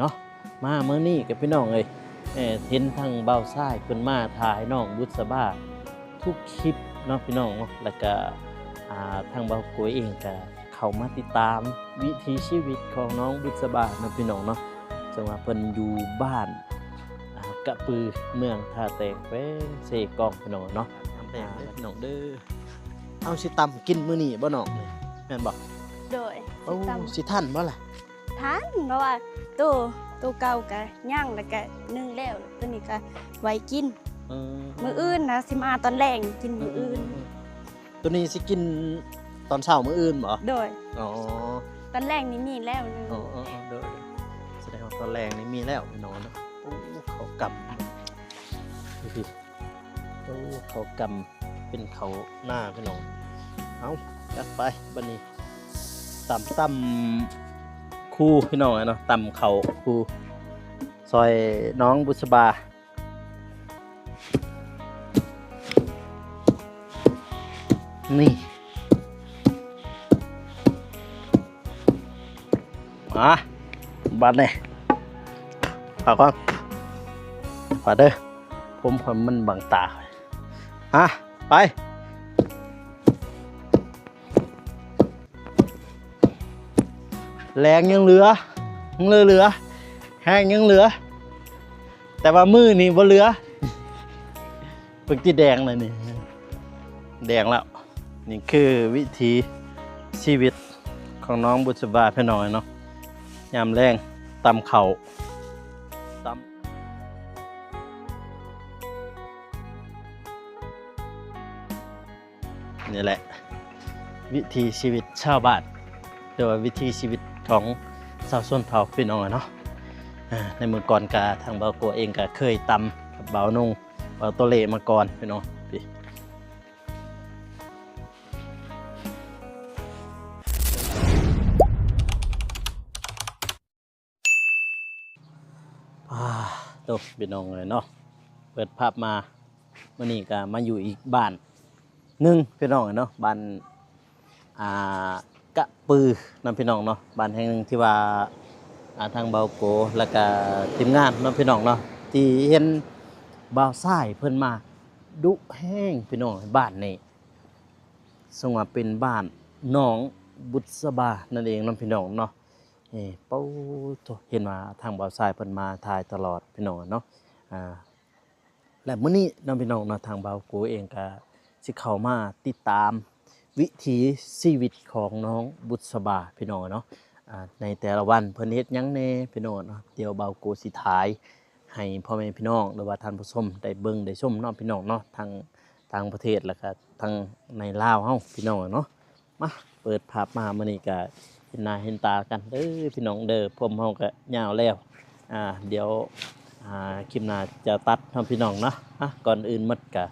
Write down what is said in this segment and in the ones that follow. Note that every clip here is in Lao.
ເນາະ ມາມື້ນີ້ກໍພີ່ນ້ອງເອີຍ ເຫັນທາງບ່າວຊາຍເພິ່ນມາຖ່າຍນ້ອງບຸດສະບາທຸກຄລິບເນາະພີ່ນ້ອງເນາະ ແລ້ວກະ ອ່າ ທາງບ່າວໂກຍເອງກະເຂົ້າມາຕິດຕາມວິຖີຊີວິດຂອງນ້ອງບຸດສະບາເນາະພີ່ນ້ອງເນາະ ເຊິ່ງວ່າເພິ່ນຢູ່ບ້ານ ອ່າ ກະປື ເມືອງທ່າແຕງ ແຂວງເຊກອງພີ່ນ້ອງເນາະ ຍາມແລງເດີພີ່ນ້ອງເດີ ເຮົາຊິຕຳກິນມື້ນີ້ບໍ່ນ້ອງ ແມ່ນບໍ່? ໂດຍ ໂອ້ ຊິຕຳ ຊິທັນບໍ່ລະ? ທັນ ເພາະວ່າໂຕ ໂຕເກົ່າກະຍ່າງ ແລ້ວກະໜຶ້ງແລ້ວ ໂຕນີ້ກະໄວ້ກິນ ເອີ ມື້ອື່ນນະ ຊິມາຕອນແລງ ກິນມື້ອື່ນ ເອີ ໂຕນີ້ຊິກິນຕອນເຊົ້າມື້ອື່ນບໍ່? ໂດຍ ອໍ ຕອນແລງນີ້ມີແລ້ວໜຶ່ງ ອໍ ໂດຍ ສະແດງວ່າຕອນແລງນີ້ມີແລ້ວພີ່ນ້ອງເນາະ ໂອ້ ເຂົ້າກ່ຳ ໂອ້ ເຂົ້າກ່ຳ ເປັນເຂົ້ານາພີ່ນ້ອງ ເອົາ ຈັດໄປບັດນີ້ ຕຳ ຕຳຄູ່ພີ່ນ້ອງເນາະ ຕຳເຂົ້າຄູ່ ຊ່ອຍນ້ອງບຸດສະບາ ນີ້ ມາ ບາດນີ້ ຝາກກ່ອນ ຝາກເດີ ຜົມຂ້ອຍມັນບັງຕາ ອ່ະ ໄປ ແຮງຍັງເຫຼືອ ຍັງເຫຼືອ ແຮງຍັງເຫຼືອ ແຕ່ວ່າມືນີ້ບໍ່ເຫຼືອ ເບິ່ງຕິແດງແລ້ວນີ້ ແດງແລ້ວ ນີ້ຄືວິຖີຊີວິດຂອງນ້ອງບຸດສະບາພີ່ນ້ອງເນາະ ຍາມແລງ ຕຳເຂົ້າ ຕຳ ນີ້ແຫຼະ ວິຖີຊີວິດຊາວບ້ານ ຫຼືວ່າວິຖີຊີວິດຂອງຊາວຊົນເຜົ່າພີ່ນ້ອງເນາະ ໃນມື້ກ່ອນກະທາງບ່າວໂກເອງກະເຄີຍຕຳກັບບ່າວນຸ່ງ ບ່າວໂຕເລມາກ່ອນພີ່ນ້ອງ ອ່າ ໂຕ ພີ່ນ້ອງເອີຍເນາະ ເປີດພາບມາ ມື້ນີ້ກະມາຢູ່ອີກບ້ານໜຶ່ງພີ່ນ້ອງເອີຍເນາະ ບ້ານ ອ່າ ກະປືເນາະພີ່ນ້ອງເນາະ ບ້ານແຫ່ງໜຶ່ງທີ່ວ່າ ອ່າ ທາງບ່າວໂກ ແລ້ວກະທີມງານເນາະພີ່ນ້ອງເນາະ ທີ່ເຫັນບ່າວຊາຍເພິ່ນມາດຸແຮງພີ່ນ້ອງ ບ້ານນີ້ ເຊິ່ງວ່າເປັນບ້ານນ້ອງບຸດສະບານັ້ນເອງເນາະພີ່ນ້ອງເນາະ ເອີ ປາໂທ້ ເຫັນວ່າທາງບ່າວຊາຍເພິ່ນມາຖ່າຍຕະຫຼອດພີ່ນ້ອງເນາະ ອ່າ ແລະມື້ນີ້ເນາະພີ່ນ້ອງເນາະ ທາງບ່າວໂກເອງກະຊິເຂົ້າມາຕິດຕາມວິຖີຊີວິດຂອງນ້ອງບຸດສະບາພີ່ນ້ອງເນາະ ອ່າ ໃນແຕ່ລະວັນເພິ່ນເຮັດຫຍັງແດ່ພີ່ນ້ອງເນາະ ດຽວບ່າວໂກຊິຖ່າຍໃຫ້ພໍ່ແມ່ພີ່ນ້ອງ ຫຼືວ່າທ່ານຜູ້ຊົມໄດ້ເບິ່ງໄດ້ຊົມເນາະພີ່ນ້ອງເນາະ ທັງຕ່າງປະເທດ ແລ້ວກະທັງໃນລາວເຮົາພີ່ນ້ອງເນາະ ມາ ເປີດພາບມາມື້ນີ້ກະເຫັນໜ້າເຫັນຕາກັນເດີພີ່ນ້ອງເດີ ຜົມເຮົາກະຍາວແລ້ວ ອ່າ ດຽວ ອ່າ ຄລິບໜ້າຈະຕັດເນາະພີ່ນ້ອງເນາະ ອ່ະ ກ່ອນອື່ນໝົດກະ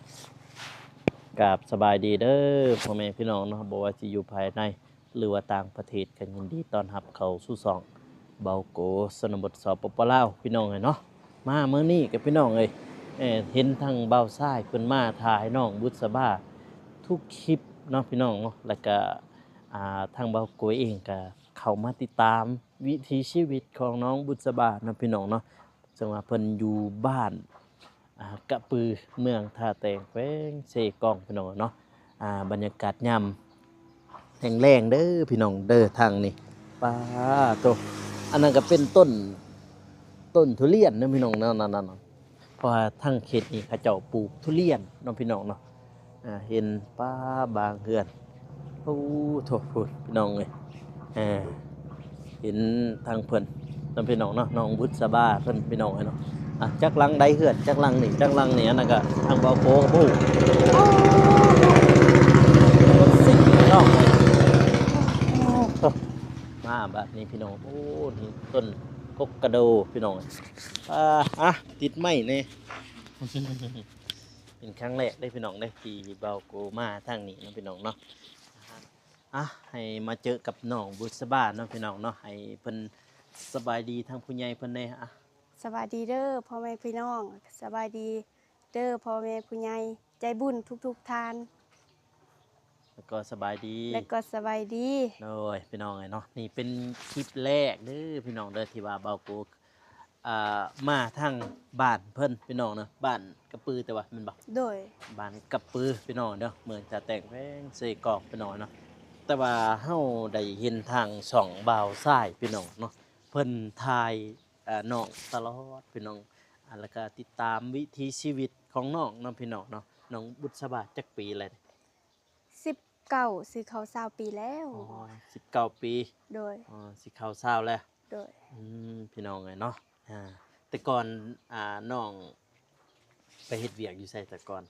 ກາບສະບາຍດີເດີພໍ່ແມ່ພີ່ນ້ອງເນາະ ບໍ່ວ່າຊິຢູ່ພາຍໃນ ຫຼືວ່າຕ່າງປະເທດ ກະຍິນດີຕ້ອນຮັບເຂົ້າສູ່ຊ່ອງບ່າວໂກ ຊົນນະບົດ ສປປ ລາວ ພີ່ນ້ອງເອີຍເນາະ ມາມື້ນີ້ກໍພີ່ນ້ອງເອີຍ ເຫັນທາງບ່າວຊາຍເພິ່ນມາຖ່າຍນ້ອງບຸດສະບາທຸກຄລິບເນາະພີ່ນ້ອງເນາະ ແລ້ວກະ ອ່າ ທາງບ່າວໂກຍເອງກະເຂົ້າມາຕິດຕາມວິຖີຊີວິດຂອງນ້ອງບຸດສະບາເນາະພີ່ນ້ອງເນາະ ເຊິ່ງວ່າເພິ່ນຢູ່ບ້ານ ອ່າ ກະປື ເມືອງທ່າແຕງ ແຂວງເຊກອງ ພີ່ນ້ອງເນາະ ອ່າ ບັນຍາກາດຍາມແລງໆເດີພີ່ນ້ອງເດີ ທາງນີ້ ປາໂທ້ ອັນນັ້ນກະເປັນຕົ້ນ ຕົ້ນທຸລຽນເດີພີ່ນ້ອງເນາະ ນັ້ນໆ ເພາະວ່າທາງເຂດນີ້ເຂົາເຈົ້າປູກທຸລຽນເນາະພີ່ນ້ອງເນາະ ອ່າ ເຫັນ ປາ ບາງເຮືອນ ໂອ້ໂທ້ ພຸ້ນ ພີ່ນ້ອງເອີຍ ເອີ ເຫັນທາງເພິ່ນເນາະພີ່ນ້ອງເນາະ ນ້ອງບຸດສະບາເພິ່ນພີ່ນ້ອງເອີຍເນາະ ອ່ະ ຈັກຫຼັງໃດເຮືອນ ຈັກຫຼັງນີ້ ຈັກຫຼັງນີ້ ອັນນັ້ນກະທາງບ່າວໂກກະບໍ່ຮູ້ ເນາະ ມາບາດນີ້ພີ່ນ້ອງ ໂອ້ ນີ້ຕົ້ນກົກກະໂດພີ່ນ້ອງ ອ່າ ອ່ະ ຕິດໄມ້ແດ່ ເປັນຄັ້ງແລກເດ້ພີ່ນ້ອງເດ້ ທີ່ບ່າວໂກມາທາງນີ້ເນາະພີ່ນ້ອງເນາະ ອ່ະ ໃຫ້ມາເຈີກັບນ້ອງບຸດສະບາເນາະພີ່ນ້ອງເນາະ ໃຫ້ເພິ່ນສະບາຍດີທາງຜູ້ໃຫຍ່ເພິ່ນແດ່ ອ່ະ ສະບາຍດີເດີພໍ່ແມ່ພີ່ນ້ອງ ສະບາຍດີເດີພໍ່ແມ່ຜູ້ໃຫຍ່ໃຈບຸນທຸກໆທ່ານ ແລ້ວກໍສະບາຍດີ ແລ້ວກໍສະບາຍດີ ໂດຍ ພີ່ນ້ອງເອີຍເນາະ ນີ້ເປັນຄລິບແລກເດີພີ່ນ້ອງເດີ ທີ່ວ່າບ່າວໂກ ອ່າ ມາທາງບ້ານເພິ່ນພີ່ນ້ອງເນາະ ບ້ານກະປືແຕ່ວ່າແມ່ນບໍ່? ໂດຍ ບ້ານກະປືພີ່ນ້ອງເດີ ເມືອງທ່າແຕງ ແຂວງເຊກອງພີ່ນ້ອງເນາະ. ແຕ່ວ່າເຮົາໄດ້ເຫັນທາງຊ່ອງບ່າວຊາຍພີ່ນ້ອງເນາະ ເພິ່ນຖ່າຍ ເອີ ນ້ອງຕະຫຼອດພີ່ນ້ອງ ແລ້ວກະຕິດຕາມວິຖີຊີວິດຂອງນ້ອງເນາະພີ່ນ້ອງເນາະ. ນ້ອງບຸດສະບາຈັກປີແລ້ວ? ສິບເກົ້າ ຊິເຂົ້າຊາວປີແລ້ວ. ອໍ ສິບເກົ້າປີ. ໂດຍ. ອໍ ຊິເຂົ້າຊາວແລ້ວ. ໂດຍ. ອືມ ພີ່ນ້ອງເອີຍເນາະ ອ່າ ແຕ່ກ່ອນ ອ່າ ນ້ອງໄປເຮັດວຽກຢູ່ໃສແຕ່ກ່ອນ?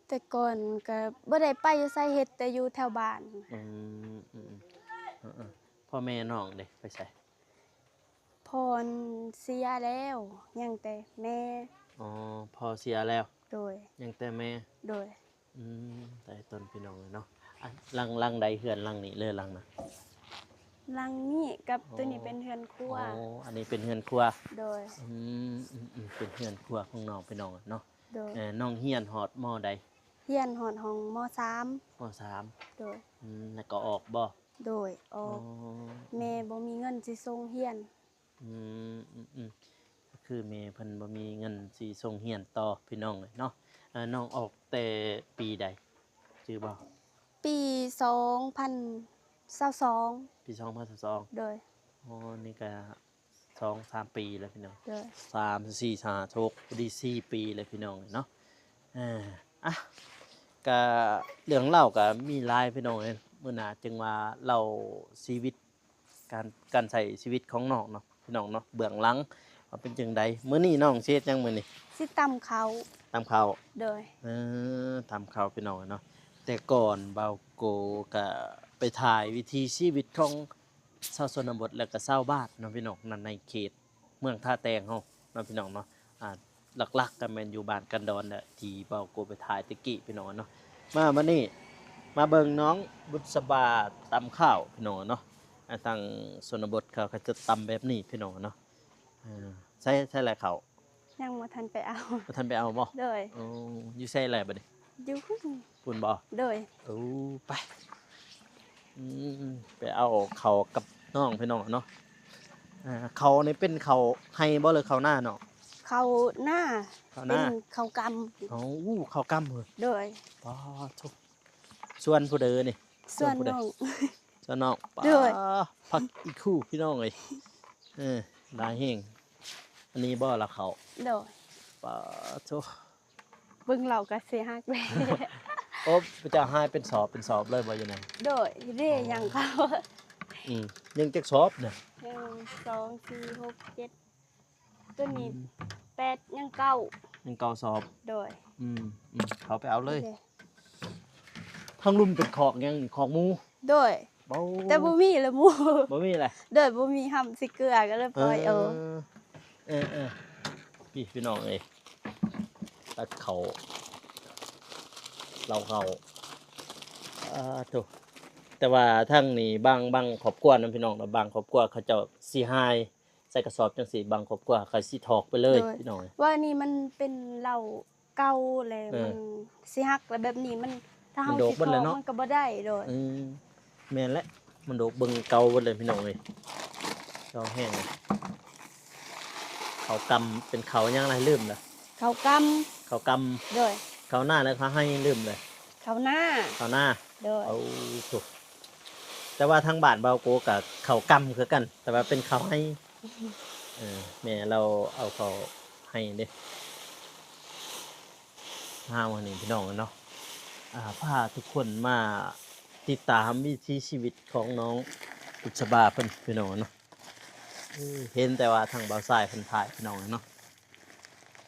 ແຕ່ກ່ອນກໍບໍ່ໄດ້ໄປຢູ່ໃສ ເຮັດແຕ່ຢູ່ແຖວບ້ານ. ອືມ ອືມ ເອີໆ ພໍ່ແມ່ນ້ອງເດ ໄປໃສ? ພໍ່ເສຍແລ້ວ ຍັງແຕ່ແມ່. ອໍ ພໍ່ເສຍແລ້ວ. ໂດຍ. ຍັງແຕ່ແມ່. ໂດຍ. ອືມ ຕາຍຕົນພີ່ນ້ອງເອີຍເນາະ. ອ່ະ ຫຼັງ ຫຼັງໃດ ເຮືອນຫຼັງນີ້ ຫຼື ຫຼັງນັ້ນ? ຫຼັງນີ້ກັບ ອໍ ຕົວນີ້ເປັນເຮືອນຄົວ. ອໍ ອັນນີ້ເປັນເຮືອນຄົວ. ໂດຍ. ອືມ ອືມໆ ເປັນເຮືອນຄົວຂອງນ້ອງພີ່ນ້ອງເນາະ. ໂດຍ. ເອີ ນ້ອງຮຽນຮອດ ມໍໃດ? ຮຽນຮອດຫ້ອງ ມໍສາມ. ມໍສາມ. ໂດຍ. ອືມ ແລ້ວກໍອອກບໍ່? ໂດຍ ອອກ. ອໍ ແມ່ບໍ່ມີເງິນຊິສົ່ງຮຽນ. ອືມ ອືມໆ ກໍຄືແມ່ເພິ່ນບໍ່ມີເງິນຊິສົ່ງຮຽນຕໍ່ພີ່ນ້ອງເອີຍເນາະ. ເອີ ນ້ອງອອກແຕ່ປີໃດ ຈື່ບໍ່? ປີສອງພັນຊາວສອງ. ປີສອງພັນຊາວສອງ. ໂດຍ. ອໍ ນີ້ກະສອງສາມປີແລ້ວພີ່ນ້ອງ. ໂດຍ. ສາມ ສີ່ ຫ້າ ຫົກ ພໍດີສີ່ປີແລ້ວພີ່ນ້ອງເນາະ. ເອີ ອ່ະ ກະເລື່ອງເລົ່າກະມີຫຼາຍພີ່ນ້ອງເອີຍ ມື້ໜ້າຈຶ່ງມາເລົ່າຊີວິດ ການ ການໃຊ້ຊີວິດຂອງນ້ອງເນາະ ພີ່ນ້ອງເນາະ ເບື້ອງຫຼັງວ່າເປັນຈັ່ງໃດ. ມື້ນີ້ນ້ອງຊິເຮັດຫຍັງມື້ນີ້? ຊິຕຳເຂົ້າ. ຕຳເຂົ້າ. ໂດຍ. ເອີ ຕຳເຂົ້າພີ່ນ້ອງເນາະ. ແຕ່ກ່ອນບ່າວໂກກະໄປຖ່າຍວິຖີຊີວິດຂອງຊາວຊົນນະບົດ ແລ້ວກະຊາວບ້ານເນາະພີ່ນ້ອງ ໃນເຂດເມືອງທ່າແຕງເຮົາເນາະ ພີ່ນ້ອງເນາະ. ອ່າ ຫຼັກໆກໍແມ່ນຢູ່ບ້ານກັນດອນແຫຼະ ທີ່ບ່າວໂກໄປຖ່າຍແຕ່ກີ້ພີ່ນ້ອງເນາະ. ມາ ມານີ້ ມາເບິ່ງນ້ອງບຸດສະບາຕຳເຂົ້າພີ່ນ້ອງເນາະ. ອ່າ ທາງຊົນນະບົດເຂົາ ເຂົາຈະຕຳແບບນີ້ພີ່ນ້ອງເນາະ. ເອີ ໃສ່ ໃສ່ແລ້ວເຂົ້າ? ຍັງບໍ່ທັນໄປເອົາ. ບໍ່ທັນໄປເອົາບໍ່? ໂດຍ. ໂອ້ ຢູ່ໃສແລ້ວບັດນີ້? ຢູ່ພຸ້ນ. ພຸ້ນບໍ່? ໂດຍ. ໂອ້ ໄປ ອືມ ໄປເອົາເຂົ້າກັບນ້ອງພີ່ນ້ອງເນາະ. ເອີ ເຂົ້ານີ້ເປັນເຂົ້າໄຮ່ບໍ່ ຫຼືເຂົ້ານານ້ອງ? ເຂົ້ານາ. ເຂົ້ານາ ເປັນເຂົ້າກຳ. ໂອ້ ເຂົ້າກຳເອີຍ. ໂດຍ. ປາໂທ້ ສວນຜູ້ໃດນີ້? ສວນນ້ອງ. ສວນນ້ອງ. ໂດຍ. ປາ ຜັກອີ່ຄູພີ່ນ້ອງເອີຍ. ເອີ ຫຼາຍແຮງ. ອັນນີ້ບໍ່ລະເຂົ້າ? ໂດຍ. ປາໂທ້ ເບິ່ງເຫຼົ່າກໍຊິຫັກແລ້ວ. ໂອ້ ເຈົ້າຫາຍເປັນສອບເປັນສອບເລີຍບໍ່ຢູ່ນັ້ນ? ໂດຍ. ເດ້ ອໍ ຍັງເຂົ້າ. ອືມ ຍັງຈັກສອບນະ? ໜຶ່ງ ສອງ ສີ່ ຫົກ ເຈັດ ຕົວນີ້ ອືມ ແປດ ຍັງເກົ້າ. ຍັງເກົ້າສອບ. ໂດຍ. ອືມໆ ເຂົ້າໄປເອົາເລີຍ. ໂອເຄ ທາງລຸ່ມເປັນຄອກຫຍັງນີ້? ຄອກໝູ? ໂດຍ. ໂອ້ ແຕ່ບໍ່ມີລະໝູ. ບໍ່ມີແຫຼະ. ໂດຍ. ບໍ່ມີຫ້ຳຊິເກືອ ກໍເລີຍປ່ອຍເອົາ. ເອີ ເອີໆ ພີ່ ພີ່ນ້ອງເອີຍ ຕັກເຂົ້າ ເລົ່າເຂົ້າ ອາໂທ້ ແຕ່ວ່າທາງນີ້ບາງ ບາງຄອບຄົວນຳ ພີ່ນ້ອງເນາະ ບາງຄອບຄົວເຂົາເຈົ້າຊິຫາຍ ໃສ່ກະສອບຈັ່ງຊີ້ ບາງຄອບຄົວເຂົາຊິຖອກໄປເລີຍ. ໂດຍ. ພີ່ນ້ອງ ວ່ານີ້ມັນເປັນເຫຼົ້າເກົ່າແລ້ວ ເອີ ມັນຊິຫັກ ແລ້ວແບບນີ້ມັນ ຖ້າເຮົາ ມັນໂດກ ຊິຖອກ ເບິດແລ້ວເນາະ ມັນກໍບໍ່ໄດ້. ໂດຍ. ອືມ ແມ່ນແຫຼະ ມັນໂດກເບິ່ງເກົ່າເບິດເລີຍ ພີ່ນ້ອງເອີຍ ເກົ່າແຮງ. ເຂົ້າກຳ ເປັນເຂົ້າຫຍັງລະ ລືມລະ. ເຂົ້າກຳ. ເຂົ້າກຳ. ໂດຍ. ເຂົ້ານາ ແລ້ວເຂົ້າໄຮ່ ລືມເລີຍ. ເຂົ້ານາ. ເຂົ້ານາ. ໂດຍ. ໂອ້ໂທ້ ແຕ່ວ່າທາງບ້ານບ່າວໂກກະເຂົ້າກຳຄືກັນ ແຕ່ວ່າເປັນເຂົ້າໄຮ່. ເອີ ແມ່ລາວເອົາເຂົ້າໄຮ່ເດ້. ເຮົາອັນນີ້ພີ່ນ້ອງເນາະ ອ່າ ພາທຸກຄົນມາຕິດຕາມວິຖີຊີວິດຂອງນ້ອງບຸດສະບາເພິ່ນ ພີ່ນ້ອງເນາະ. ເອີ ເຫັນແຕ່ວ່າທາງບ່າວຊາຍເພິ່ນຖ່າຍ ພີ່ນ້ອງເນາະ.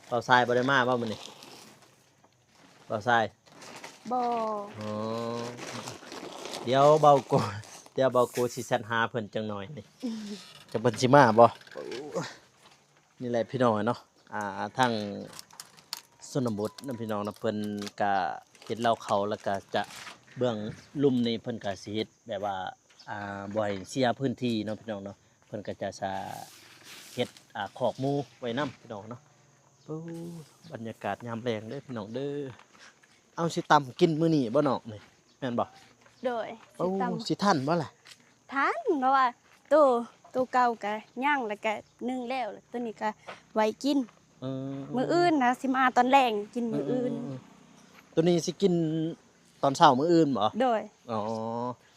ບ່າວຊາຍບໍ່ໄດ້ມາບໍ່ມື້ນີ້? ບ່າວຊາຍ ບໍ່. ອໍ ດຽວບ່າວໂກ ດຽວບ່າວໂກຊິແຊັດຫາເພິ່ນຈັກໜ່ອຍນີ້ ຈັກເພິ່ນຊິມາບໍ່. ນີ້ແຫຼະພີ່ນ້ອງເນາະ ອ່າ ທາງຊົນນະບົດນະພີ່ນ້ອງເນາະ ເພິ່ນກະເຮັດເລົ້າເຂົ້າ ແລ້ວກະຈະເບື້ອງລຸ່ມນີ້ ເພິ່ນກະຊິເຮັດແບບວ່າ ອ່າ ບໍ່ໃຫ້ເສຍພື້ນທີ່ເນາະພີ່ນ້ອງເນາະ ເພິ່ນກໍຈະສາ ເຮັດ ອ່າ ຄອກໝູໄວ້ນຳພີ່ນ້ອງເນາະ. ໂອ້ ບັນຍາກາດຍາມແລງເດີພີ່ນ້ອງເດີ. ເອົາ ຊິຕຳກິນມື້ນີ້ບໍ່ນ້ອງນີ້ ແມ່ນບໍ່? ໂດຍ. ໂອ້ ຊິຕຳ ຊິທັນບໍ່ລະ? ທັນ ເພາະວ່າໂຕ ຕົວເກົ່າກະຍ່າງ ແລ້ວກະໜຶ້ງແລ້ວ ແລ້ວໂຕນີ້ກະໄວ້ກິນ ເອີ ມື້ອື່ນນະ ຊິມາຕອນແລງກິນມື້ອື່ນ. ເອີ ໂຕນີ້ຊິກິນຕອນເຊົ້າມື້ອື່ນບໍ? ໂດຍ. ອໍ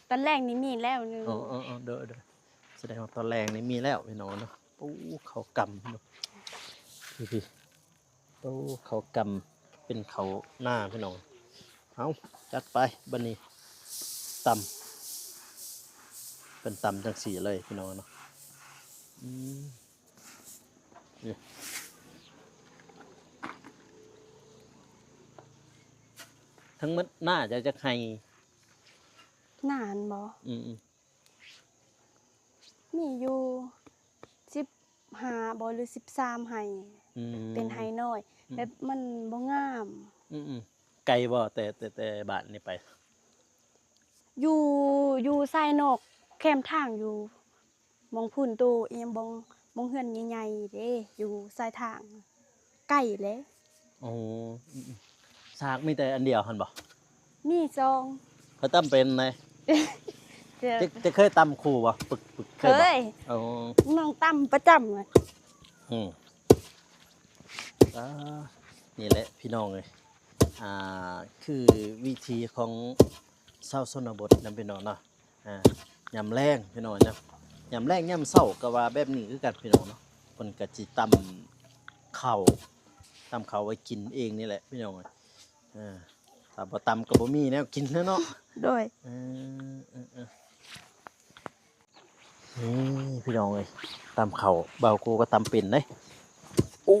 ຕອນແລງນີ້ມີແລ້ວໜຶ່ງ. ອໍໆໆ ໂດຍໆ ສະແດງວ່າຕອນແລງນີ້ມີແລ້ວພີ່ນ້ອງເນາະ. ໂອ້ ເຂົ້າກຳເນາະ ພີ່ໆ ໂອ້ ເຂົ້າກຳ ເປັນເຂົ້ານາພີ່ນ້ອງ. ເອົາ ຈັດໄປບາດນີ້ ຕຳ ເພິ່ນຕຳຈັ່ງຊີ້ເລີຍພີ່ນ້ອງເນາະ. ອືມ ນີ້ ທັງໝົດໜ້າຈະຈັກໄຮ່? ໜ້າຫັ້ນບໍ? ອືມໆ ມີຢູ່ສິບຫ້າບໍ ຫຼື ສິບສາມໄຮ່. ອືມ ເປັນໄຮ່ນ້ອຍ ອືມ ແບບມັນບໍ່ງາມ. ອືມໆ ໄກບໍ່ ແຕ່ ແຕ່ ແຕ່ບ້ານນີ້ໄປ? ຢູ່ ຢູ່ຊາຍນອກ ແຄມທາງຢູ່ ໝ່ອງພຸ້ນ ໂຕອີຫຍັງ ບ່ອນ ບ່ອນເຮືອນໃຫຍ່ໆເດ້ ຢູ່ຊາຍທາງ ໃກ້ເລີຍ. ໂອ້ ອືມໆ ສາກມີແຕ່ອັນດຽວຫັ້ນບໍ? ມີສອງ. ຂ້ອຍຕຳເປັນໃດ. ເຈົ້າ ເຈົ້າເຄີຍຕຳຄູ່ບໍ່? ປຶກໆ ເຄີຍບໍ່? ເຄີຍ. ໂອ້ ນ້ອງຕຳປະຈຳ. ອືມ ອ່າ ນີ້ແຫຼະພີ່ນ້ອງເອີຍ ອ່າ ຄືວິຖີຂອງຊາວຊົນນະບົດນະພີ່ນ້ອງເນາະ. ອ່າ ຍາມແລງພີ່ນ້ອງເນາະ ຍາມແລງຍາມເຊົ້າກໍວ່າແບບນີ້ຄືກັນພີ່ນ້ອງເນາະ. ເພິ່ນກໍຊິຕຳເຂົ້າ ຕຳເຂົ້າໄວ້ກິນເອງນີ້ແຫຼະພີ່ນ້ອງ. ເອີ ຖ້າບໍ່ຕຳກໍບໍ່ມີແນວກິນແລ້ວເນາະ. ໂດຍ. ເອີ ເອີ ເອີ ນີ້ພີ່ນ້ອງເອີຍ ຕຳເຂົ້າ ບ່າວໂກກໍຕຳເປັນເດ້. ໂອ້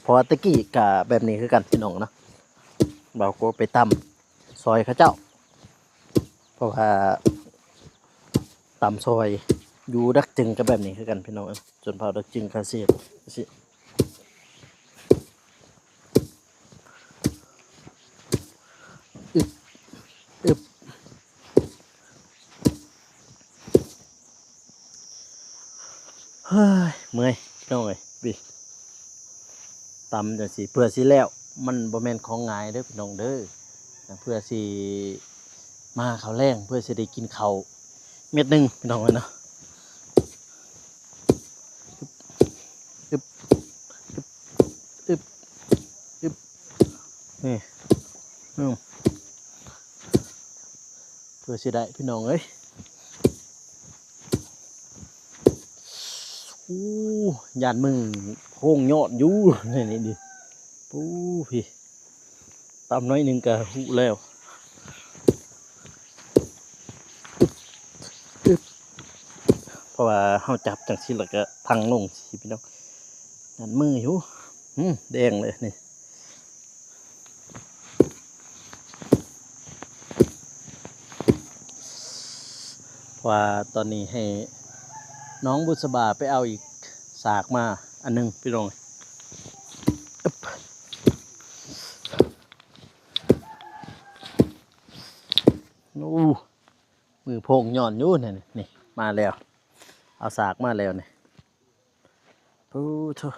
ເພາະວ່າແຕ່ກີ້ກະແບບນີ້ຄືກັນພີ່ນ້ອງເນາະ ບ່າວໂກໄປຕຳ ຊ່ອຍເຂົາເຈົ້າ ເພາະວ່າຕຳຊ່ອຍຢູ່ດັກຈຶງກໍແບບນີ້ຄືກັນພີ່ນ້ອງເອີຍ. ຊົນເຜົ່າດັກຈຶງເຂົາຊິເຮັດ ຊິ ອຶບ ອຶບ. ເຮີ້ຍ ເມື່ອຍພີ່ນ້ອງເອີຍ ຕຳຈັ່ງຊີ້ເພື່ອຊິແລ້ວ ມັນບໍ່ແມ່ນຂອງງ່າຍເດີພີ່ນ້ອງເດີ ເພື່ອຊິມາເຂົ້າແລງ ເພື່ອຊິໄດ້ກິນເຂົ້າເມັດໜຶ່ງພີ່ນ້ອງເອີຍເນາະ. ອຶບ ອຶບ ອຶບ ອຶບ ນີ້ ອືມ ເພື່ອຊິໄດ້ພີ່ນ້ອງເອີຍ. ໂອ້ ຢ້ານມືໂພງຍ້ອນຢູ່ ນີ້ໆ ນີ້ ໂອ້ ພີ່ ຕຳໜ້ອຍໜຶ່ງກໍຮູ້ແລ້ວ ອຶບ ອຶບ ເພາະວ່າເຮົາຈັບຈັ່ງຊີ້ແລ້ວກໍທັງລົງຊີ້ພີ່ນ້ອງ ຢ້ານມືຢູ່ ອືມ ແດງເລີຍນີ້. ເພາະວ່າຕອນນີ້ໃຫ້ນ້ອງບຸດສະບາໄປເອົາອີກສາກມາອັນໜຶ່ງພີ່ນ້ອງ ອຶບ ໂອ້ ມືໂພງຍ້ອນຢູ່ນີ້ ນີ້ ມາແລ້ວ ເອົາສາກມາແລ້ວນີ້ ໂອ້ໂທ້.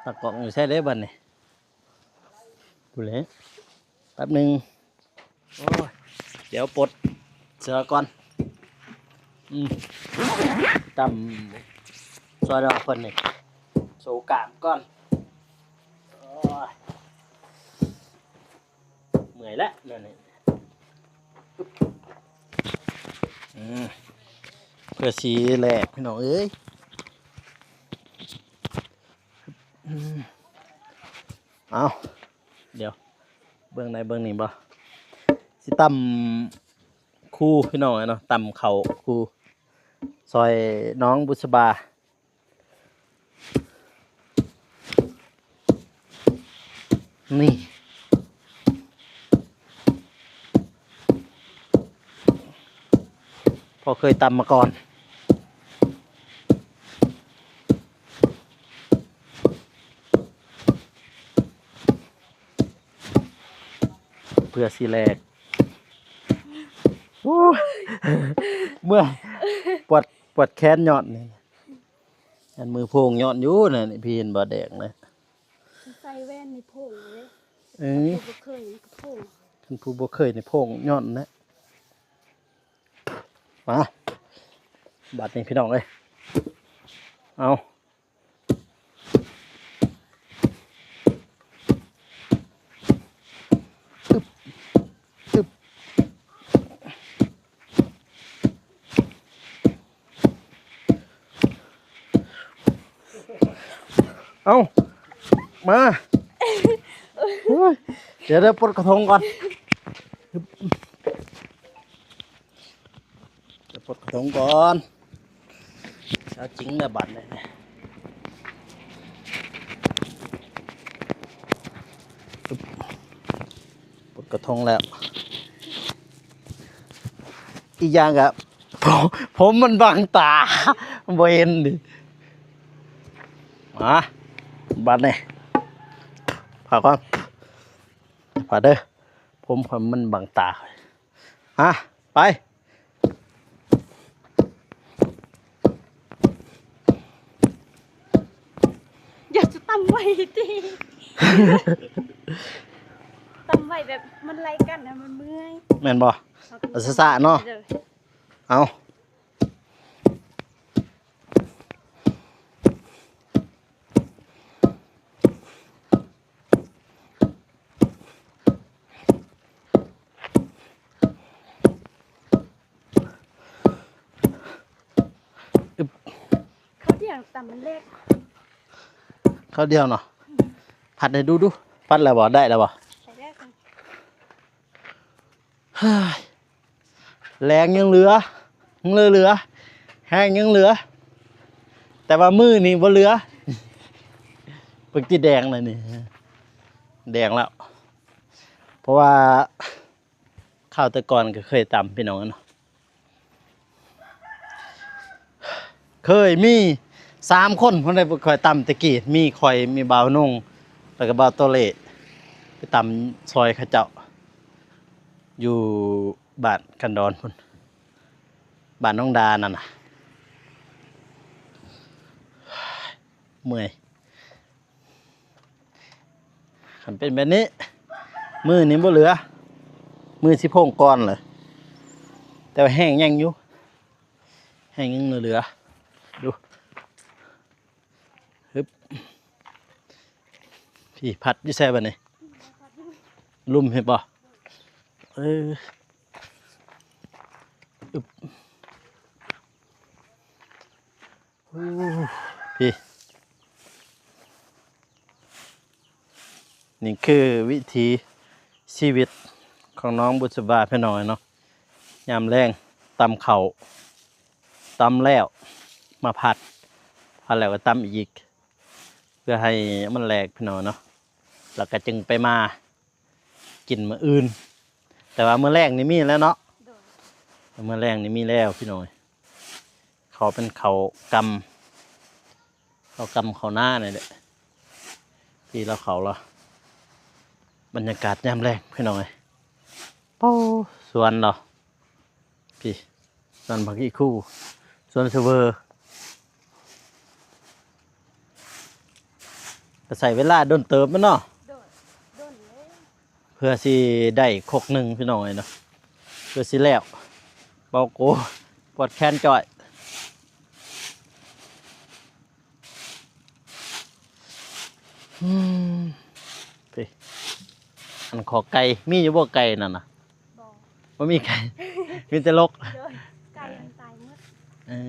ຕາກ້ອງຢູ່ໃສເດ້ບັດນີ້ ພຸ້ນແຫຼະ ແປັບໜຶ່ງ ໂອ້ຍ ດຽວປົດເສື້ອກ່ອນ ອືມ ຕຳຊ່ອຍດອກເພິ່ນນີ້ ໂຊກ້າມກ່ອນ ໂອ້ຍ. ເມື່ອຍແລ້ວແນວນີ້ ອືມ ເພື່ອຊິແລກພີ່ນ້ອງເອີຍ ອືມ ເອົາ ດຽວເບິ່ງໄດ້ເບິ່ງນີ້ບໍ່ ຊິຕຳຄູ່ພີ່ນ້ອງເນາະ ຕຳເຂົ້າຄູ່ ຊ່ອຍນ້ອງບຸດສະບາ. ນີ້ ພໍເຄີຍຕຳມາກ່ອນ ເພື່ອຊິແລກ ໂອ້ຍ ເມື່ອຍ ປວດ ປວດແຂນຍ້ອນນີ້. ອັນມືໂພງຍ້ອນຢູ່ນະ ນີ້ ພີ່ເຫັນບໍ່ແດງນະ ໃສ່ແວ່ນນີ້ໂພງເດ້ ເອີ ຄັນຜູ້ບໍ່ເຄີຍນີ້ໂພງ ຄັນຜູ້ບໍ່ເຄີຍນີ້ໂພງຍ້ອນນະ ມາ ບາດນີ້ພີ່ນ້ອງເອີຍ ເອົາ ເອົ້າ ມາ ໂອ້ຍ ດຽວ ດຽວ ປົດກະທົງກ່ອນ ດຽວ ປົດກະທົງກ່ອນ ເອົາຈິງແລ້ວບາດນີ້ ປົດກະທົງແລ້ວ ອີກຢ່າງກະ ຜົມ ຜົມມັນບັງຕາ ບໍ່ເຫັນນີ້ ມາ ບາດນີ້ ຝາກກ່ອນ ຝາກເດີ ຜົມຂ້ອຍມັນບັງຕາ ຮະ ໄປ ຢ່າຈະຕຳໄວຕິ ຕຳໄວແບບມັນໄລ່ກັນນະ ມັນເມື່ອຍ ແມ່ນບໍ່? ເອົາຊ້າໆເນາະ ເອີ ເອົາ ເຂົ້າດຽວຕຳມັນເລັກ ເຂົ້າດຽວເນາະ ພັດໃຫ້ດູດູ ພັດແລ້ວບໍ່? ໄດ້ແລ້ວບໍ່? ໄດ້ແລ້ວ ເຮີ້ຍ ແຮງຍັງເຫຼືອ ຍັງເຫຼືອ ແຮງຍັງເຫຼືອ ແຕ່ວ່າມືນີ້ບໍ່ເຫຼືອ ເບິ່ງຕິແດງແລ້ວນີ້ ແດງແລ້ວ ເພາະວ່າຄາວແຕ່ກ່ອນກໍເຄີຍຕຳ ພີ່ນ້ອງເນາະ ເຄີຍມີສາມຄົນພຸ້ນໃດ ຂ້ອຍຕຳແຕ່ກີ້ ມີຂ້ອຍ ມີບ່າວນົງ ແລ້ວກໍບ່າວໂຕເລ ໄປຕຳຊ່ອຍເຂົາເຈົ້າ ຢູ່ບ້ານຄັນດອນພຸ້ນ ບ້ານນ້ອງດານັ້ນນະ ເມື່ອຍ ຄັນເປັນແບບນີ້ ມືນີ້ບໍ່ເຫຼືອ ມືຊິໂພງກ່ອນເລີຍ ແຕ່ວ່າແຮງຍັງຢູ່ ແຮງຍັງເຫຼືອ ດູ ຮຶບ ພີ້ ພັດຢູ່ໃສບາດນີ້ ລຸ່ມເຫັນບໍ່? ເອີ ອຶບ ໂອ້ ພີ້ ນີ້ຄືວິຖີຊີວິດຂອງນ້ອງບຸດສະບາ ພີ່ນ້ອງເນາະ ຍາມແລງຕຳເຂົ້າ ຕຳແລ້ວມາພັດ ພັດແລ້ວກໍຕຳອີກ ເພື່ອໃຫ້ມັນແຫຼກ ພີ່ນ້ອງເນາະ ແລ້ວກໍຈຶ່ງໄປມາ ກິນມື້ອື່ນ ແຕ່ວ່າມື້ແລງນີ້ມີແລ້ວເນາະ ໂດຍ ມື້ແລງນີ້ມີແລ້ວພີ່ນ້ອງ ເຂົ້າເປັນເຂົ້າກ່ຳ ເຂົ້າກ່ຳເຂົ້ານານີ້ແຫຼະ ທີ່ລາວເຂົ້າລາວ ບັນຍາກາດຍາມແລງພີ່ນ້ອງເອີຍ ໂອ້ ສວນລາວ ພີ້ ສວນຜັກອີ່ຄູ່ ສວນຊະເວີ ກໍໃຊ້ເວລາດົນເຕີບແມ່ນເນາະ ໂດນ ໂດນເລີຍ ເພື່ອຊິໄດ້ຄົກໜຶ່ງພີ່ນ້ອງເອີຍເນາະ ເພື່ອຊິແລ້ວ ເບົາໂກ ປວດແຂນຈ້ອຍ ອືມ ພີ້ ອັນຂໍໄກ່ ມີຢູ່ບໍ່ໄກ່ນັ້ນນະ? ບໍ່ ບໍ່ມີໄກ່ ມີແຕ່ລົກ ໂດຍ ໄກ່ມັນຕາຍໝົດ ເອີ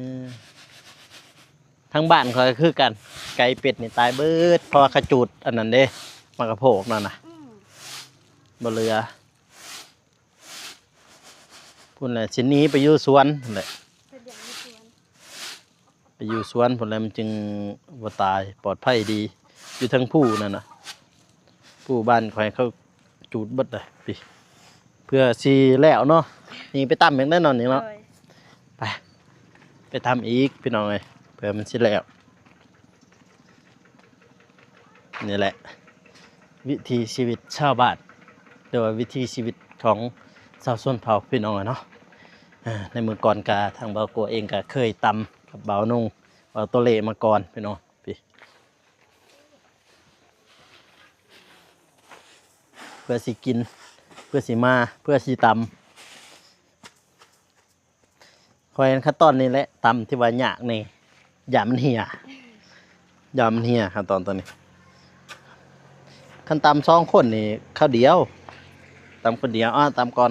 ທາງບ້ານຂ້ອຍກໍຄືກັນ ໄກ່ເປັດນີ້ຕາຍເບິດ ເພາະວ່າເຂົາຈູດອັນນັ້ນເດ້ ໝາກກະໂພກນັ້ນນະ ອືມ ບໍ່ເຫຼືອ ພຸ້ນແຫຼະ ຊິໜີໄປຢູ່ສວນພຸ້ນແຫຼະ ໄປລ້ຽງຢູ່ສວນ ໄປຢູ່ສວນພຸ້ນແຫຼະ ມັນຈຶ່ງບໍ່ຕາຍ ປອດໄພດີ ຢູ່ເທິງພູນັ້ນນະ ພູບ້ານຂ້ອຍເຂົາຈູດເບິດເລີຍ ພີ້ ເພື່ອຊິແລ້ວເນາະ ນີ້ໄປຕຳອີກແນ່ນອນນີ້ເນາະ ໂດຍ ໄປ ໄປຕຳອີກພີ່ນ້ອງເອີຍ ເພື່ອມັນຊິແລ້ວ ນີ້ແຫຼະ ວິຖີຊີວິດຊາວບ້ານ ຫຼືວ່າວິຖີຊີວິດຂອງຊາວຊົນເຜົ່າພີ່ນ້ອງເນາະ ເອີ ໃນມື້ກ່ອນກະທາງບ່າວກົວເອງກະເຄີຍຕຳກັບບ່າວນຸ່ງ ບ່າວໂຕເລມາກ່ອນພີ່ນ້ອງ ພີ້ ເພື່ອຊິກິນ ເພື່ອຊິມາ ເພື່ອຊິຕຳ. ຂ້ອຍເຫັນຂັ້ນຕອນນີ້ແຫຼະ ຕຳທີ່ວ່າຍາກນີ້ ຢ້ານມັນເຫ່ຍ ຢ້ານມັນເຫ່ຍຂັ້ນຕອນຕົວນີ້. ຄັນຕຳສອງຄົນນີ້ຄາວດຽວ ຕຳຄົນດຽວ ອ້າ ຕຳກ່ອນ.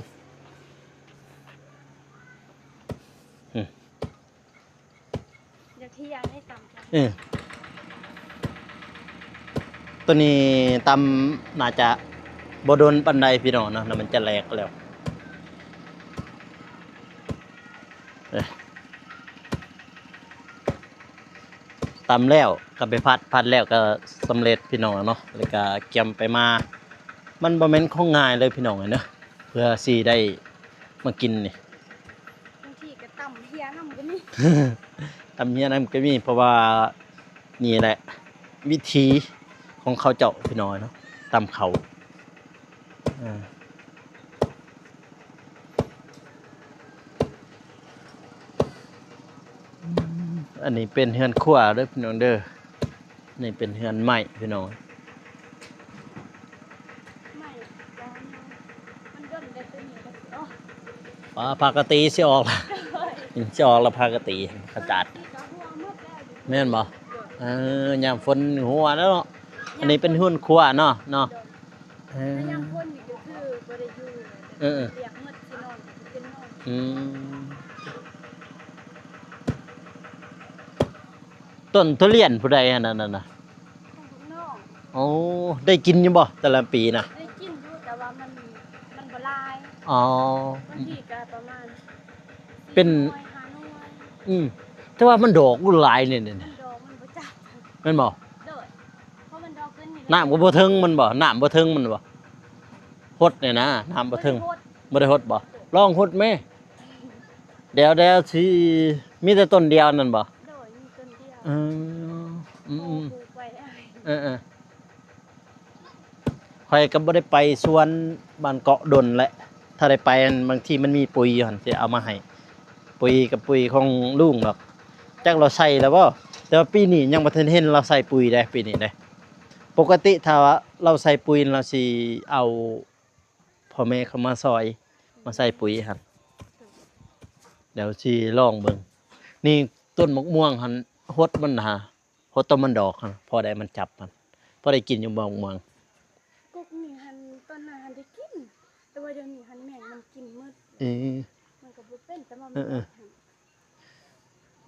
ອືມ ຢາກເທົ່ຍໃຫ້ຕຳກ່ອນ ເອີ ຕົວນີ້ຕຳໜ້າຈະບໍ່ດົນປານໃດພີ່ນ້ອງເນາະ ແລ້ວມັນຈະແຫຼກແລ້ວ. ເອີ ຕຳແລ້ວກໍໄປຜັດ ຜັດແລ້ວກໍສຳເລັດພີ່ນ້ອງເນາະ ແລ້ວກໍກຽມໄປມາ. ມັນບໍ່ແມ່ນຂອງງ່າຍເລີຍພີ່ນ້ອງເອີຍເນາະ ເພື່ອຊິໄດ້ມາກິນນີ້. ບາງທີກໍຕຳເຫ່ຍນຳກໍມີ ຕຳເຫ່ຍນຳກໍມີ ເພາະວ່ານີ້ແຫຼະ ວິຖີຂອງເຂົາເຈົ້າພີ່ນ້ອງເນາະ ຕຳເຂົ້າ. ເອີ ອັນນີ້ເປັນເຮືອນຄົວເດີພີ່ນ້ອງເດີ ນີ້ເປັນເຮືອນໄມ້ພີ່ນ້ອງ. ມັນດົນແລ້ວ ຕົວນີ້ກໍຊິອອກ ອໍ ພາກະຕີຊິອອກລະ ຊິອອກລະ ພາກະຕີຂະຈາດ ແມ່ນບໍ່? ເອີ ຍາມຝົນຮົ່ວແລ້ວເນາະ. ອັນນີ້ເປັນເຮືອນຄົວເນາະ ເນາະ. ເອີ ແຕ່ຍາມຝົນນີ້ກໍຄືບໍ່ໄດ້ຢູ່ ເອີໆ ປຽກໝົດ ຊິນອນກໍຊິເປັນນອນ. ອືມ ຕົ້ນທຸລຽນຜູ້ໃດອັນນັ້ນນະ? ຂອງພວກນ້ອງ. ໂອ້ ໄດ້ກິນຢູ່ບໍ່ແຕ່ລະປີນະ? ໄດ້ກິນຢູ່ ແຕ່ວ່າມັນ ມັນບໍ່ຫຼາຍ. ອໍ ບາງທີກໍປະມານ ເປັນ ສີ່ໜ່ວຍ ຫ້າໜ່ວຍ. ອືມ ແຕ່ວ່າມັນດອກຫຼາຍນີ້ ມັນດອກມັນບໍ່ຈັກ ແມ່ນບໍ່? ໂດຍ ເພາະມັນດອກຂຶ້ນນີ້ ນ້ຳກໍບໍ່ເຖິງມັນບໍ່? ນ້ຳບໍ່ເຖິງມັນບໍ່? ຫົດນີ້ນະ ນ້ຳບໍ່ເຖິງ ບໍ່ໄດ້ຫົດ ບໍ່ໄດ້ຫົດບໍ່? ລອງຫົດແມ. ດຽວ ດຽວຊິ ມີແຕ່ຕົ້ນດຽວນັ້ນບໍ່? ໂດຍ ມີຕົ້ນດຽວ. ເອີ ອືມໆ ເອີໆ ຂ້ອຍກໍບໍ່ໄດ້ໄປສວນບ້ານເກາະດົນແຫຼະ ຖ້າໄດ້ໄປຫັ້ນ ບາງທີມັນມີປຸຍຫັ້ນ ຊິເອົາມາໃຫ້ ປຸຍກັບປຸຍຂອງລຸງດອກ ຈັກລາວໃສ່ແລ້ວບໍ່? ແຕ່ວ່າປີນີ້ຍັງບໍ່ທັນເຫັນລາວໃສ່ປຸຍເດ້ ປີນີ້ເດ້. ປົກກະຕິຖ້າວ່າລາວໃສ່ປຸຍ ລາວຊິເອົາພໍ່ແມ່ເຂົາມາຊ່ອຍ ມາໃສ່ປຸຍຫັ້ນ. ດຽວຊິລອງເບິ່ງ. ນີ້ຕົ້ນໝາກມ່ວງຫັ້ນ ຫົດມັນຫາ ຫົດຕອນມັນດອກຫັ້ນ ພໍໄດ້ມັນຈັບຫັ້ນ ພໍໄດ້ກິນຢູ່ບໍ່ໝາກມ່ວງ? ກົກນີ້ຫັ້ນ ຕອນນັ້ນຫັ້ນໄດ້ກິນ ແຕ່ວ່າດຽວນີ້ຫັ້ນແມງມັນກິນໝົດ. ເອີ ມັນກໍບໍ່ເປັນ ແຕ່ວ່າມັນ ເອີໆ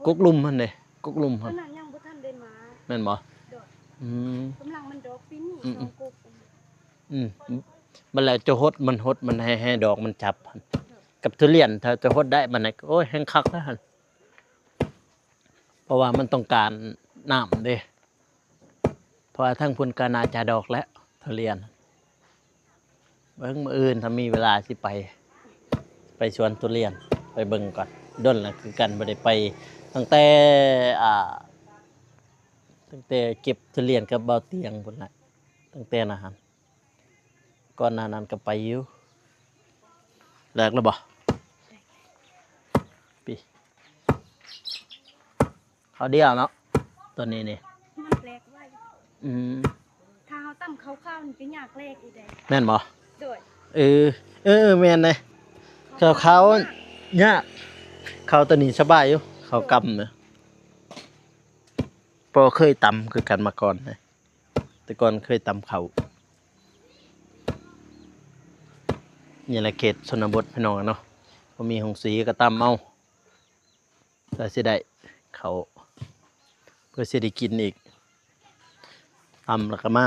ດອກຫັ້ນ ກົກລຸ່ມຫັ້ນເດ້ ກົກລຸ່ມຫັ້ນ ຕອນນັ້ນຍັງບໍ່ທັນໄດ້ມາ ແມ່ນບໍ່? ໂດຍ ອືມ ກຳລັງມັນດອກປີນີ້ ອືມໆ ສອງກົກ. ອືມ ບັດແລ້ວຈະຫົດ ມັນຫົດ ມັນໃຫ້ ໃຫ້ດອກມັນຈັບຫັ້ນ ໂດຍ ກັບທຸລຽນ ຖ້າຈະຫົດໄດ້ບັດນັ້ນ ໂອ້ຍ ແຮ່ງຄັກແລ້ວຫັ້ນ. ເພາະວ່າມັນຕ້ອງການນ້ຳເດ້ ເພາະວ່າທາງພຸ້ນກໍໜ້າຈະດອກແລ້ວທຸລຽນ. ເບິ່ງມື້ອື່ນຖ້າມີເວລາຊິໄປ ໄປສວນທຸລຽນ ໄປເບິ່ງກ່ອນ. ດົນແລ້ວຄືກັນ ບໍ່ໄດ້ໄປ ຕັ້ງແຕ່ ອ່າ ຕັ້ງແຕ່ເກັບທຸລຽນກັບເບົາຕຽງພຸ້ນແຫຼະ ຕັ້ງແຕ່ນັ້ນຫັ້ນ. ກ່ອນໜ້ານັ້ນກໍໄປຢູ່. ແຫຼກແລ້ວບໍ່? ປີ ເຂົ້າດຽວເນາະ ຕົວນີ້ນີ້ ມັນແຫຼກໄວ. ອືມ ຖ້າເຮົາຕຳເຂົ້າຂາວນີ້ກໍຍາກແຫຼກອີກເດ້ ແມ່ນບໍ່? ໂດຍ ເອີ ເອີ ແມ່ນເດ້ ເຂົ້າຂາວຍາກ ເຂົ້າຕົວນີ້ສະບາຍຢູ່ ເຂົ້າກຳນະ ບໍ່ເຄີຍຕຳຄືກັນມາກ່ອນເດ້. ແຕ່ກ່ອນເຄີຍຕຳເຂົ້າ. ນີ້ແຫຼະເຂດຊົນນະບົດພີ່ນ້ອງເນາະ ບໍ່ມີໂຮງສີກໍຕຳເອົາ ເພື່ອຊິໄດ້ເຂົ້າ ເພື່ອຊິໄດ້ກິນອີກ ຕຳແລ້ວກໍມາ.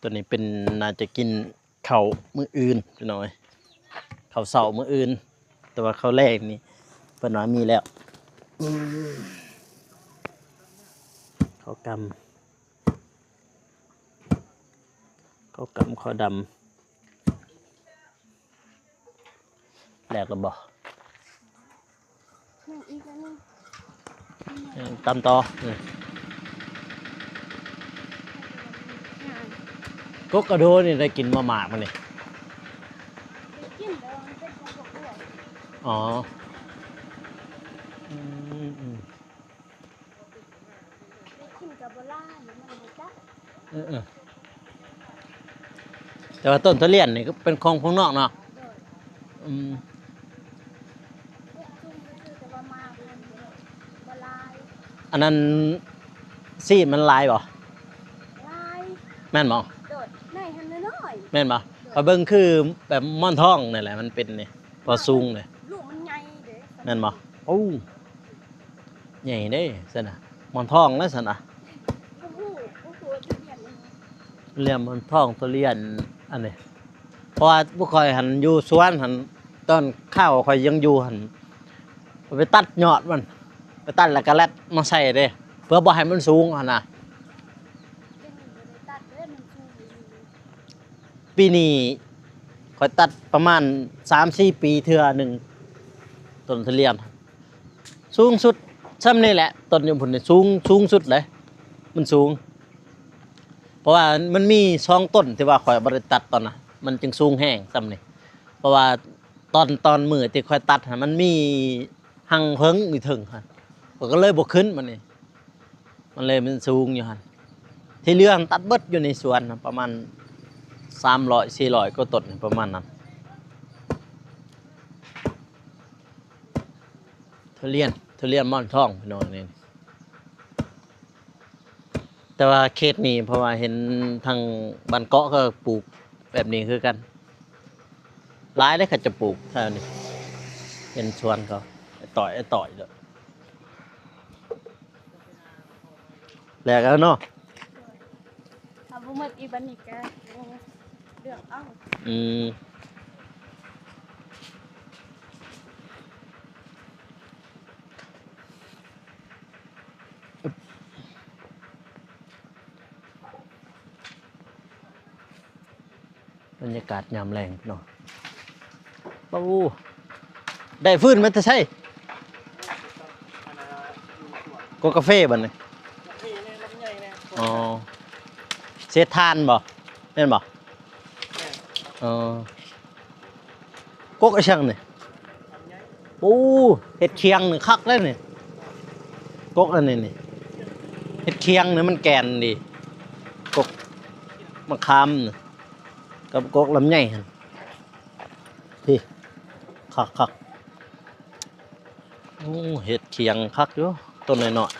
ຕົວນີ້ເປັນ ໜ້າຈະກິນເຂົ້າມື້ອື່ນພີ່ນ້ອງເອີຍ ເຂົ້າເຊົ້າມື້ອື່ນ ແຕ່ວ່າເຂົ້າແລງນີ້ເພິ່ນວ່າມີແລ້ວ. ເຂົ້າກຳ ເຂົ້າກຳ ເຂົ້າດຳ. ແຫຼກແລ້ວບໍ່? ຍັງອີກອັນໜຶ່ງ ເອີ ຕຳຕໍ່ ເອີ ກົກກະໂດນີ້ໄດ້ກິນມາໝາກມັນນີ້? ໄດ້ກິນ ແຕ່ວ່າມັນເປັນຂອງພວກອ້ວຍ. ອໍ ອືມ ໄດ້ກິນກັບໂບລານ ມັນບໍ່ຈັກ. ເອີໆ ແຕ່ວ່າຕົ້ນທະລຽນນີ້ກໍເປັນຂອງພວກນອກເນາະ? ໂດຍ ອືມ ປລູກຊຸງຊື່ໆ ແຕ່ວ່າໝາກມັນບໍ່ຫຼາຍ. ອັນນັ້ນ ຊີບມັນຫຼາຍບໍ່? ຫຼາຍ. ແມ່ນບໍ່? ໂດດ ໃນຫັ້ນນ້ອຍໆ. ແມ່ນບໍ່? ໂດດ ຂ້ອຍເບິ່ງຄືແບບໝອນທອງນີ້ແຫຼະ ມັນເປັນນີ້ ພໍສູງນີ້ ລູກມັນໃຫຍ່ເດ້. ແມ່ນບໍ່? ໂອ້ ໃຫຍ່ເດ້ຊັ້ນນະ ໝອນທອງແລ້ວຊັ້ນນະ. ບໍ່ຮູ້ ບໍ່ຮູ້ວ່າທຸລຽນອີ່ຫຍັງ ລຽນໝອນທອງ ທຸລຽນອັນນີ້. ເພາະວ່າພວກຂ້ອຍຫັ້ນຢູ່ສວນຫັ້ນ ຕອນຂ້າວຂ້ອຍຍັງຢູ່ຫັ້ນ ໄປຕັດຍອດມັນ ໄປຕັດແລ້ວກໍແລັດມາໃສ່ເດ້ ເພື່ອບໍ່ໃຫ້ມັນສູງຫັ້ນນະ. ດຽວນີ້ບໍ່ໄດ້ຕັດເດ້ ມັນສູງອີ່ຫຼີ. ປີນີ້ຂ້ອຍຕັດປະມານສາມສີ່ປີເທື່ອໜຶ່ງ ຕົ້ນທຸລຽນ ສູງສຸດຊ່ຳນີ້ແຫຼະ. ຕົ້ນຢູ່ພຸ້ນນີ້ສູງ ສູງສຸດເລີຍ ມັນສູງ. ເພາະວ່າມັນມີສອງຕົ້ນທີ່ວ່າຂ້ອຍບໍ່ໄດ້ຕັດຕອນນະ ມັນຈຶ່ງສູງແຮງຊ່ຳນີ້. ເພາະວ່າຕອນ ຕອນມື້ທີ່ຂ້ອຍຕັດຫັ້ນ ມັນມີຮັງເຜິ້ງຢູ່ເທິງຫັ້ນ ຂ້ອຍກໍເລີຍບໍ່ຂຶ້ນ. ບັດນີ້ ມັນເລີຍ ມັນສູງຢູ່ຫັ້ນ. ທີ່ເຫຼືອຫັ້ນຕັດເບິດຢູ່ໃນສວນນະ ປະມານສາມຮ້ອຍສີ່ຮ້ອຍກວ່າຕົ້ນ ປະມານນັ້ນ. ທຸລຽນ ທຸລຽນໝອນທອງພີ່ນ້ອງນີ້. ແຕ່ວ່າເຂດນີ້ ເພາະວ່າເຫັນທາງບ້ານເກາະເຂົາປູກແບບນີ້ຄືກັນ ຫຼາຍເດ້ ເຂົາຈະປູກແຖວນີ້. ເຫັນສວນເຂົາ ໄອ້ຕ້ອຍ ໄອ້ຕ້ອຍເດີ ແລກເອົາເນາະ. ເອົາບໍ່ໝົດອີກ ບັດນີ້ກະເລືອກເອົາ. ອືມ ບັນຍາກາດຍາມແລງເນາະ. ໂອ້ ໄດ້ຟືນມາແຕ່ໃສ? ກົກກາເຟບັດນີ້. ອໍ ເສດຖ່ານບໍ່? ແມ່ນບໍ່? ອໍ ກົກອີ່ຫຍັງນີ້? ໂອ້ ເຮັດຄຽງນີ້ຄັກເດ້ນີ້. ກົກອັນນີ້ນີ້ ເຮັດຄຽງນີ້ມັນແກ່ນດີ. ກົກມະຂາມນີ້ ກັບກົກລຳໄຍຫັ້ນ ພີ້ ຄັກໆ. ໂອ້ ເຮັດຄຽງຄັກຢູ່ ຕົ້ນນ້ອຍໆ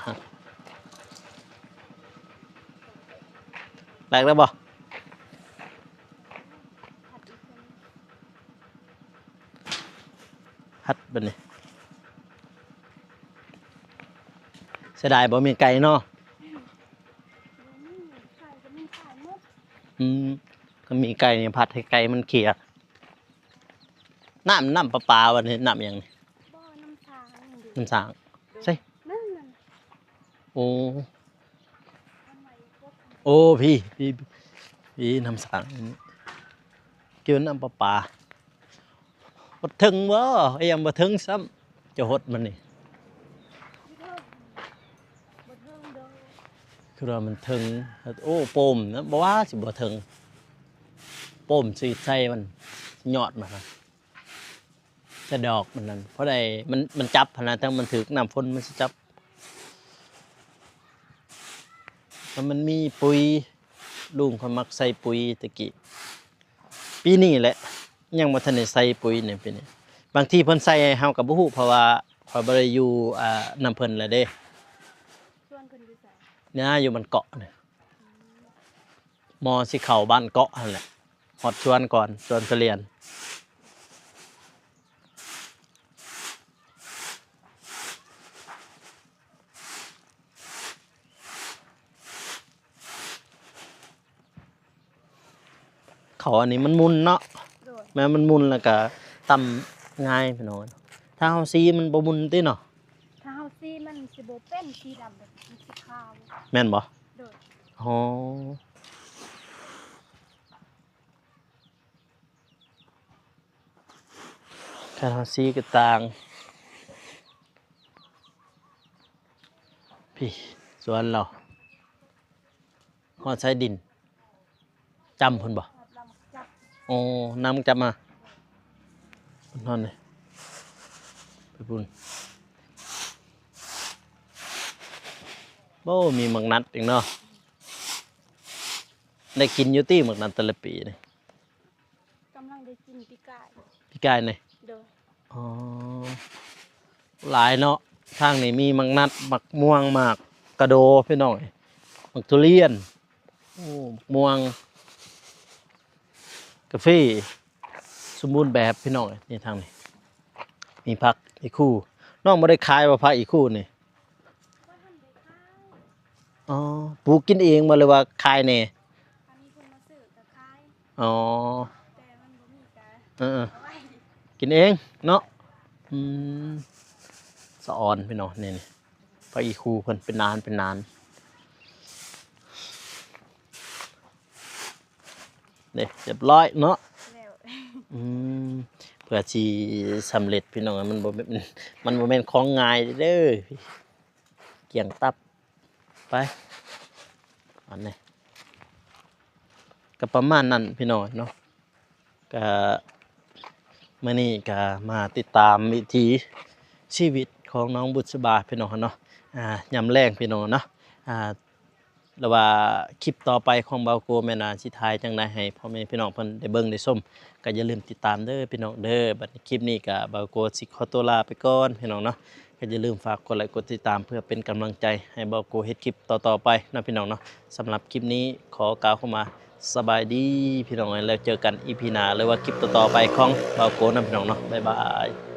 ແຫຼກແລ້ວບໍ່? ຫັດບັດນີ້ ເສຍດາຍບໍ່ມີໄກ່ເນາະ. ອືມ ຄັນມີໄກ່ນີ້ ຜັດໃຫ້ໄກ່ມັນເຄຍ. ນ້ຳ ນ້ຳປະປາບໍ່ນີ້ ນ້ຳຫຍັງນີ້? ບໍ່ ນ້ຳສາງນີ້ເດ ນ້ຳສາງ ໃສ? ນັ້ນ ນັ້ນ ໂອ້ ໂອ້ ພີ້ ພີ້ ພີ້ ນ້ຳສາງ ກິນນ້ຳປະປາ. ບໍ່ເຖິງບໍ່? ຍັງບໍ່ເຖິງຊ້ຳ ຈະຫົດມັນນີ້ ຄືວ່າມັນເຖິງ. ໂອ້ ໂປມນະ ບໍ່ວ່າຊິບໍ່ເຖິງ ໂປມສີດໃສ່ມັນ ຍອດມັນນະ. ແຕ່ດອກມັນນັ້ນ ພໍໄດ້ ມັນ ມັນຈັບຫັ້ນນະ ທັງມັນຖືກນ້ຳຝົນມັນຊິຈັບ. ແລ້ວມັນມີປຸ໋ຍ ລຸງຂ້ອຍມັກໃສ່ປຸ໋ຍແຕ່ກີ້ ປີນີ້ແຫຼະ ຍັງບໍ່ທັນໄດ້ໃສ່ປຸ໋ຍໃນປີນີ້. ບາງທີເພິ່ນໃສ່ໃຫ້ເຮົາກໍບໍ່ຮູ້ ເພາະວ່າຂ້ອຍບໍ່ໄດ້ຢູ່ ອ່າ ນຳເພິ່ນແລ້ວເດ້. ສວນເພິ່ນຢູ່ໃສ? ນະ ຢູ່ບ້ານເກາະນີ້ ໝໍຊິເຂົ້າບ້ານເກາະຫັ້ນແຫຼະ ຮອດສວນກ່ອນ ສວນທຸລຽນ. ເຂົ້າອັນນີ້ມັນໝຸ່ນເນາະ. ໂດຍ ແມ່ນມັນໝຸ່ນແລ້ວກະຕຳງ່າຍພີ່ນ້ອງ. ຖ້າເຮົາສີມັນບໍ່ໝຸ່ນຕິເນາະ? ຖ້າເຮົາສີມັນຊິບໍ່ເປັນສີດຳ ແບບມັນຊິຂາວ. ແມ່ນບໍ່? ໂດຍ ອໍ ຄັນເຮົາສີກໍຕ່າງ. ພີ້ ສວນລາວ ຮອດໃສດິນ ຈຳພຸ້ນບໍ່? ອໍ ນ້ຳຈັບມາ ນອນນີ້ ໄປພຸ້ນ. ໂອ້ ມີໝາກນັດອີກເນາະ. ໄດ້ກິນຢູ່ຕິໝາກນັດແຕ່ລະປີນີ້? ກຳລັງໄດ້ກິນປີກາຍ ປີກາຍນີ້. ຫຼາຍເນາະ. ທາງນີ້ມີໝາກນັດ ໝາກມ່ວງ ໝາກກະໂດພີ່ນ້ອງເອີຍ ໝາກທຸລຽນ ໂອ້ ໝາກມ່ວງ ກາເຟ ສົມບູນແບບພີ່ນ້ອງເອີຍ. ນີ້ທາງນີ້ມີຜັກອີຄູ. ນ້ອງບໍ່ໄດ້ຂາຍບໍ່ ຜັກອີຄູນີ້? ອໍ ປູກກິນເອງບໍ່ ຫຼືວ່າຂາຍແດ່? ຄັນມີຄົນມາຊື້ກໍຂາຍ. ອໍ ແຕ່ມັນບໍ່ມີກໍ ເອີໆ ເອົາໄວ້ ກິນເອງເນາະ. ອືມ ສະອອນພີ່ນ້ອງ ນີ້ ນີ້ ຜັກອີຄູເພິ່ນເປັນນານ ເປັນນານ. ນີ້ ຮຽບຮ້ອຍເນາະ ແລ້ວ ອືມ ເພື່ອຊິສຳເລັດພີ່ນ້ອງ ມັນບໍ່ແມ່ນ ມັນບໍ່ແມ່ນຂອງງ່າຍເດີ້ ກ້ຽງຕັບ. ໄປ ອັນນີ້ກໍປະມານນັ້ນພີ່ນ້ອງເນາະ. ກະມື້ນີ້ກະມາຕິດຕາມວິຖີຊີວິດຂອງນ້ອງບຸດສະບາພີ່ນ້ອງເນາະ. ອ່າ ຍາມແລງພີ່ນ້ອງເນາະ ອ່າ ຫຼືວ່າຄລິບຕໍ່ໄປຂອງບ່າວໂກແມ່ນວ່າຊິຖ່າຍຈັ່ງໃດໃຫ້ພໍ່ແມ່ພີ່ນ້ອງເພິ່ນໄດ້ເບິ່ງໄດ້ຊົມ ກໍຢ່າລືມຕິດຕາມເດີພີ່ນ້ອງເດີ. ບັດນີ້ຄລິບນີ້ກໍບ່າວໂກຊິຂໍຕົວລາໄປກ່ອນພີ່ນ້ອງເນາະ. ກໍຢ່າລືມຝາກກົດໄລກົດຕິດຕາມ ເພື່ອເປັນກຳລັງໃຈໃຫ້ບ່າວໂກເຮັດຄລິບຕໍ່ໆໄປເນາະພີ່ນ້ອງເນາະ. ສຳລັບຄລິບນີ້ຂໍກ່າວຄຳວ່າສະບາຍດີພີ່ນ້ອງເອີຍ ແລ້ວເຈີກັນອີພີໜ້າ ຫຼືວ່າຄລິບຕໍ່ໆໄປຂອງບ່າວໂກນຳພີ່ນ້ອງເນາະ. ບາຍບາຍ.